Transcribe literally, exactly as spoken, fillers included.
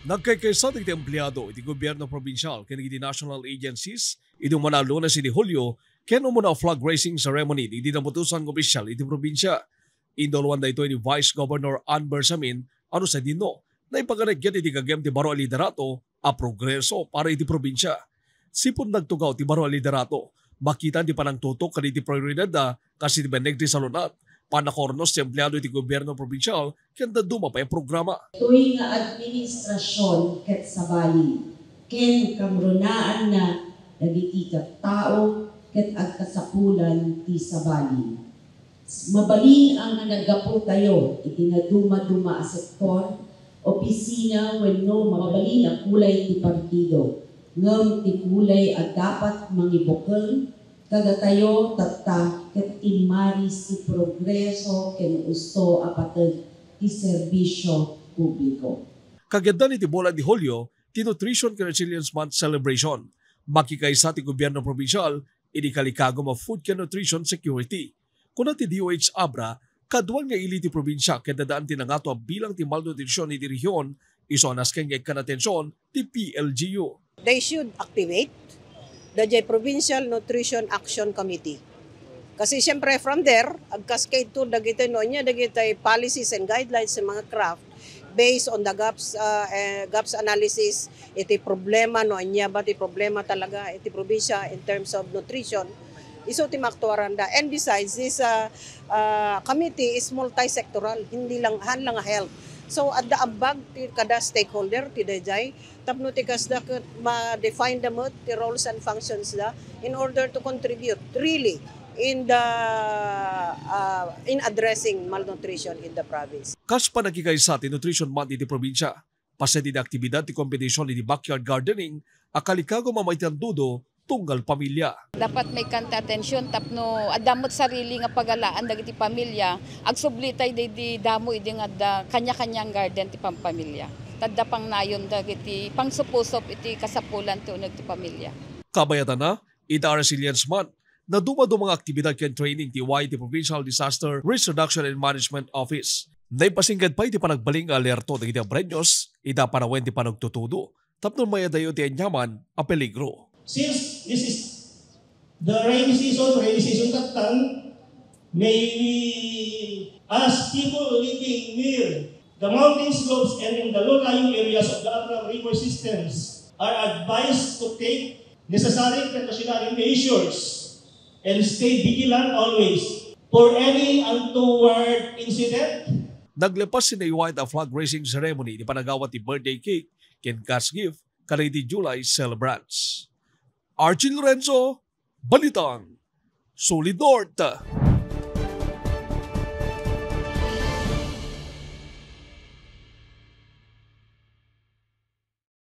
Nagkaykaysa dagiti empleado iti gobierno probinsial ken iti national agencies idi umuna a Lunes iti Hulio ken umuna a flag raising ceremony iti naputosan nga opisyal iti probinsia. Indaluan daytoy ni Vice Governor Ann Bersamin a no sadino, naipagaragyan iti gagem ti baro a liderato a progreso para iti probinsia. Sipud nagtugaw ti baro a liderato, makita ti panangtutok kadagiti prioridadda kas iti benneg ti salun-at, pannakaurnos ti empleado iti gobierno probinsial ken dadduma pay a programa. Toy nga administrasion ket sabali, ken kamrunaanna dagiti tattao ket agkasapulan ti sabali. Mabalin a nga naggapu tayo iti naduma-duma a sektor, opisina wenno mabalin a kulay ti partido, ngem ti kulay a dapat mangibukel kadatayo tatta ket immari ti progreso ken usto a pateg ti serbisio publiko. Kageddan iti bulan ti Hulio ti Nutrition ken Resilience Month celebration. Makikaysa ti gobierno probinsial idi kalikagum a food ken nutrition security. Kuna ti D O H Abra, kaduan nga ili ti probinsia ket addaan ti nangato a bilang ti malnutrition iti rehiyon, isu a nasken nga ikkan atension ti P L G U. They should activate the Provincial Nutrition Action Committee. Kasi siyempre from there, ag-cascade to dagiti no anya dagiti policies and guidelines sa mga craft based on the gaps, uh, eh, gaps analysis, iti problema no anya ba ti problema talaga iti probinsya in terms of nutrition. Isu ti maktuaranda. And besides, this uh, uh, committee is multi-sectoral, hindi lang han lang health. So adda ambag ti kada stakeholder ti dayjay tapno ti kasda ket ma-define da met ti roles and functions da in order to contribute really in the uh, in addressing malnutrition in the province. Kas panagkikaysa ti Nutrition Month iti probinsya, paset iti aktibidad ti competition iti backyard gardening a kalikagum a maitandudo tunggal pamilya. Dapat maikkan ti atensyon tapno adda met sarili nga pagalaan dagiti pamilya, agsubli tay daydi damo idi nga adda kanya-kanyang garden ti pampamilya. Tadda pangnayon dagiti pangsupusop iti kasapulan ti uneg ti pamilya. Kabayatana, ita Resilience Month, naduma-duma nga aktibidad ken training ti Y T Provincial Disaster Risk Reduction and Management Office. Naipasinggad pay ti panagbalin nga alerto dagiti Abreños ita panawen ti panagtutudo tapno mayadayo ti aniaman a peligro. Since this is the rainy season, rainy season tatta, may we ask people living near the mountain slopes and in the low-lying areas of the Abra River systems are advised to take necessary precautionary measures and stay vigilant always for any untoward incident. Naglepas ti naiwaet a flag raising ceremony iti panagawat ti birthday cake ken cash gift kadagiti July celebrants. Archie Lorenzo, Balitang Solid North.